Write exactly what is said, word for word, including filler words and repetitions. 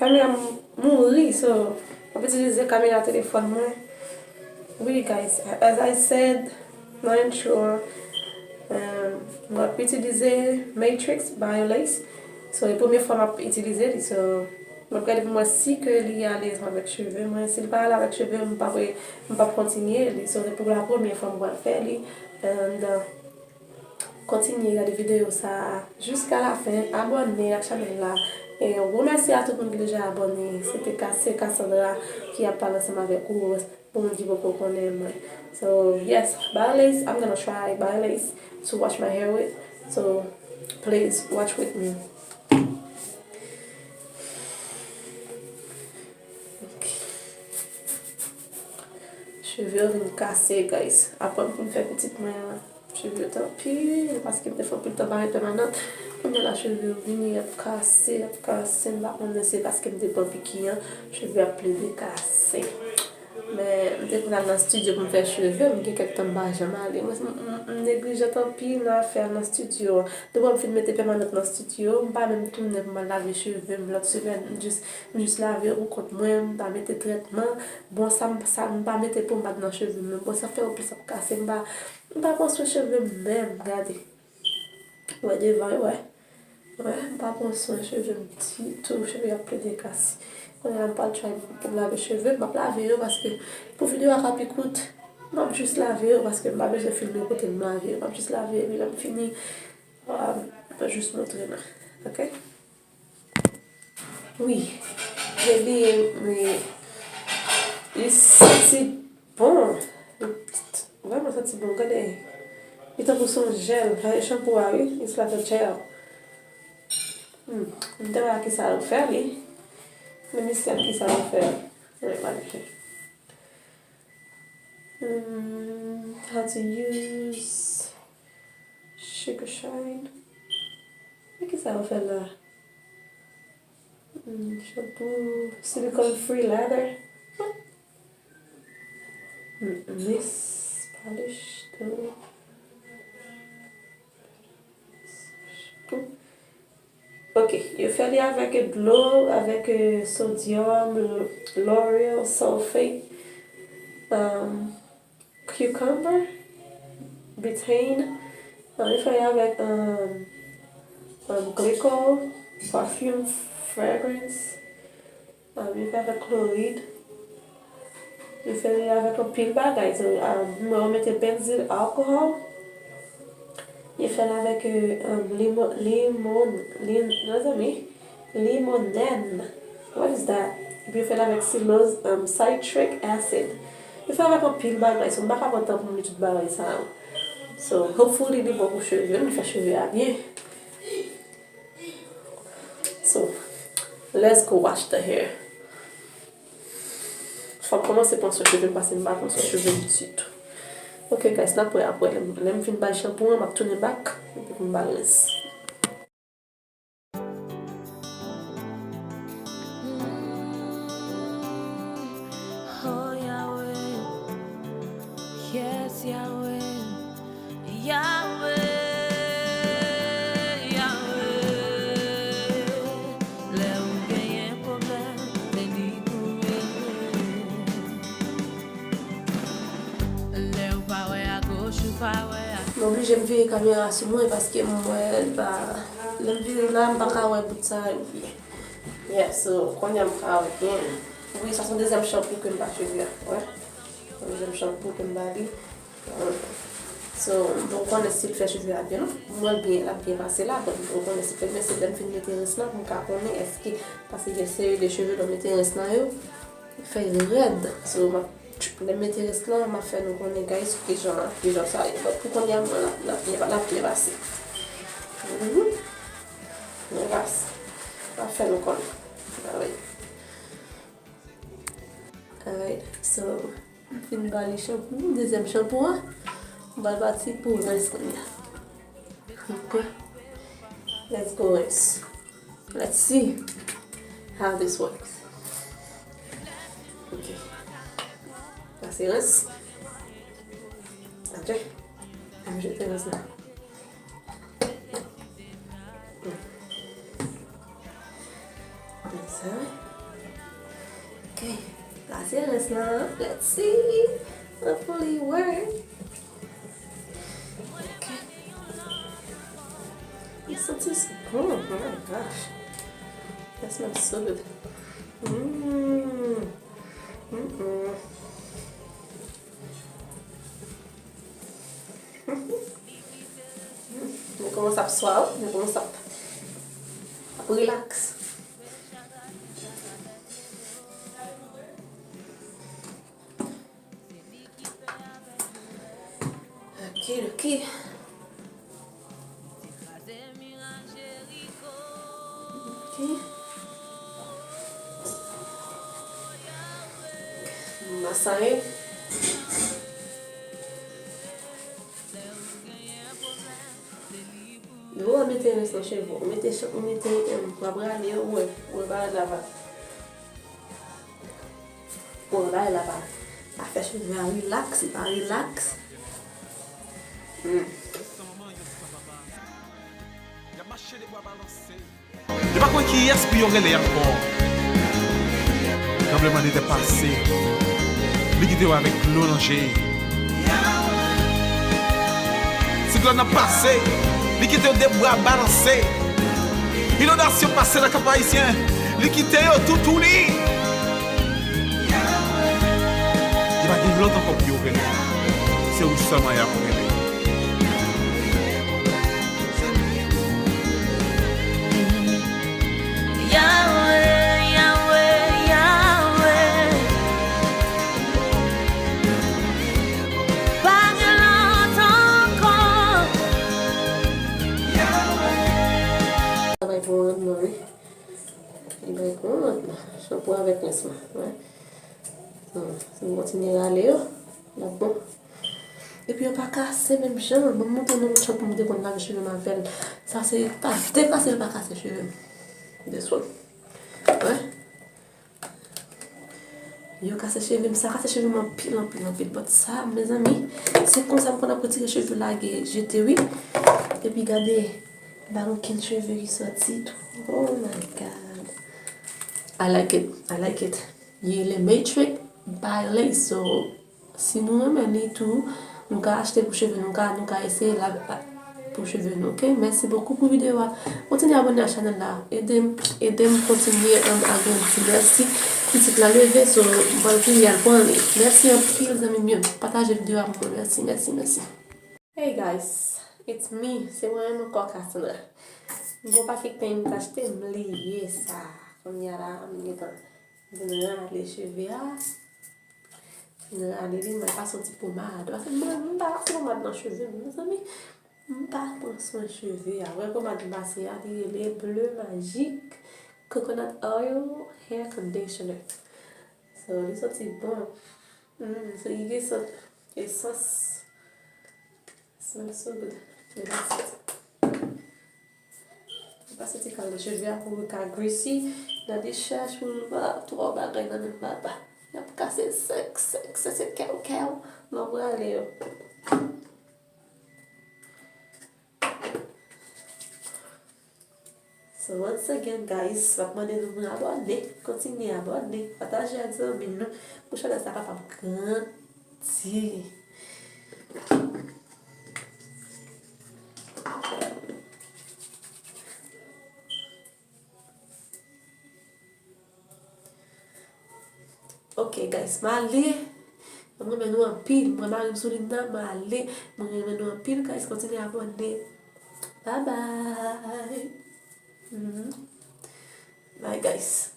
Kamera m mouri, so, m ap itilize kamera telefòn mwen. Wi, guys, as I said nan intro an, um, m ap itilize Matrix Biolace. So, e premye fwa m ap itilize li, so, m ap gade pou m wè si ke li alèz avèk cheve mwen. Si li pa ale avèk cheve m, m p ap, m p ap kontinye li. So, se pou la premyè fwa m pral fè li. And, uh, kontinye gade videyo sa a jiska la fen, abòne ak chanèl la. E yon gwo mèsi a tout moun ki deja abòne. Se te Ka-, se Cassandra ki ap pale ansanm avèk ou, pou moun ki poko konnen mwen. So, yes, Biolace, I'm gonna try Biolace to wash my hair with. So, please watch with me. Ok. Cheve yo vin kase, guys. Apre m fin fè pitit mwen an, cheve yo t anpil, paske m te fè anpil tan pa gen pèmanant. Kounye a la, cheve yo vini, y ap kase, y ap kase. M pa konnen se paske m te pran piki an, cheve ap plede kase. Men, m te konn al nan estidyo pou m fè cheve m, gen kèk tan m pa janm ale. Mwen, m, m, m neglijant anpil nan afè al nan estidyo. Depi m fin mete pèmanant nan estidyo, m pa menm tounen pou m al lave cheve m lòt semèn. M jis, m jis lave yo pou kont mwen, m pa mete trètman. Bon, sa m, sa m pa mete pomad nan cheve m, men bon, sa fè yo plis ap kase. M pa, m pa pran swen cheve m menm, gade. Wè devan yo, wè. Wè, m pa pran swen cheve m ditou, cheve yo ap plede kase. Kounye a m pral try pou m lave cheve m, m ap lave yo paske pou videyo a ka pi kout, m ap jis lave yo paske m pa bezwen filme kote m lave yo, m ap jis lave epi lè m fini, ah, m ap jis montre nou, ok? Wi, baby, wi. Li santi bon. Li vrèman santi bon, gade. Li tankou se yon jèl, gade chanpou a, wi. It's like a gel. Hmm. M te wè ki sa yo fè li. Let me see ki sa yo fè li. Let me see. Hmm, how to use Sugar Shine. Men ki sa yo fè la? Hmm, shampoo, silicone free lather. Hmm, mist polish, tou. Ok, yo fè li avèk dlo, avèk, euh, sodium, l-, lauryl sulfate, um, cucumber, betaine. Um, yo fè li avèk, um, um, glycol, perfume, fragrance. Ah, yo fè avèk klorid. Yo fè li avèk anpil bagay. So, ah, mwen, yo mete benzyl alcohol. Yo fè l avèk, euh, um, limo-, limon-, lim-, mezanmi, limonèn. What is that? Epi yo fè l avèk siloz, um, citric acid. Yo fè l avèk anpil bagay. So, m pa ka pran tan pou m li tout bagay sa yo. So, hopefully, li bon pou cheve m, li fè cheve a byen. So, let's go wash the hair. Fò m kòmanse pran swen cheve m, paske m pa pran swen cheve m ditou. Ok, guys, n ap wè apre. Lè m, lè m fin bay chanpou an, m ap tounen back, epi pou m ba l rès. Oh, Yahweh. Yes, Yahweh. Yahweh, Yahweh, lè ou genyen pwoblèm, se li pou regle. Lè ou pa wè agoch, ou pa wè a- M oblije m vire kamera sou mwen paske m wè l pa, lè m vire la, m pa ka wè bout sa yo byen. Yeah, so, kounye a m ka wè byen. Wi, sa se yon dezyèm chanpou ke m ba cheve a, wè. Yon dezyèm chanpou ke m ba li. So, m poko konnen si l fè cheve a byen, non. Mwen l byen, l ap byen pase la, but m poko konnen si l fè, men se lè m fin mete rès lan pou m ka konnen èske, paske gen seri de cheve lè w mete rès lan yo, fè l rèd. So, m ap, lè m mete rès lan, m ap fè nou konnen, guys, kijan, kijan sa ye. But pou kounye a, mwen, l ap, l ap byen, l ap byen pase. Mhm. Byen pase. M ap fè nou konnen. Alright. Alright, so, m fin ba li chanpou, dezyèm chanpou an. M pral pati pou rès kounye a. Ok. Let's go, rès. Let's see how this works. Ok. Sa se rès. Ok. Ann jete rès la. Konsa. Te rès la, let's see. Hopefully it work. Ok. It smells, oh my gosh. That smells so good. Mm. Mm-mm. Mwen kòmanse ap swa, wi. Mwen kòmanse ap, ap relax. Okidoki. Ok. Masaye. Depi w mete rens nan cheve w, ou mete chan-, ou mete, em, w ap rale yo, ou wè, ou wè bagay la pa, ou wè bagay la pa, pa fè cheve a rilaks, li pa rilaks. Hmm. Yo pa konn kiyès pou yo rele ankò. Tranblemanntè pase. Li kite yo avèk dlo nan je. Siklòn nan pase. Li kite yo de bra balanse. Inondasyon pase nan Kap Ayisyen. Li kite yo toutouni. Li pa gen lòt ankò pou yo rele. Se ou sèlman y ap rele. Yahweh, Yahweh, Yahweh. Pa gen lòt ankò. Sa bay pou mwen non, wi. Li bay pou mwen non. Chanpou avèk rens mwen, wi. Hmm, si m kontinye rale yo, l ap bon. Epi yo pa kase menm jan. Ban m montre nou lòt chanpou m te konn lave cheve m avè l. Sa se pa dekase, l pa kase cheve m. This one. Wè. Yo kase cheve m, sa kase cheve m anpil, anpil, anpil. But sa, mezanmi, se konsa m konn ap retire cheve lage, jete, wi. Epi gade, pa gen okenn cheve ki sòti tou. Oh my God. I like it. I like it. Li rele Matrix by Lace. So, si nou renmen li tou, nou ka achte pou cheve nou, nou ka, nou ka eseye l pou cheve nou, ok? Mèsi bokou pou videyo a. Kontinye abòne a chanèl la. Ede m, ede m kontinye, um, agrandi. Mèsi. Pitit la leve, so, m pral kouri al pran li. Mèsi anpil, zanmi m yo. Pataje videyo a pou mwen. Mèsi, mèsi, mèsi. Hey guys, it's me. Se mwen menm ankò, Cassandra. M gon pakèt peny m t achte, m bliye sa. Kounye a la, m gentan vin rale cheve a. Vin rale li, m al pase yon ti pomad. Paske mwen, m pa pase pomad nan cheve m, mezanmi. M pa pran swen cheve a. Wè pomad m pase a, li rele Bleu Magique Coconut Oil Hair Conditioner. So, li santi bon. Mm, so, li gen sant esans. Smells so good. Relax it. Pase ti kal nan cheve a pou l ka greasy. Nan dechaj pou l pa twò bagay nan menm papa. Y ap kase sèk, sèk, sèk, sèk, kèw, kèw. Lè w prale yo. So once again, guys, m ap mande nou pou n abòne, kontinye abòne, pataje ak zanmi nou, pou chanèl sa kapab grandi. Ok, guys, m ale. Mwen renmen nou anpil. Mwen mari m sou liy nan, m ale. Mwen renmen nou anpil, guys. Kontinye abòne. Bye bye. Mhm. Bye, guys.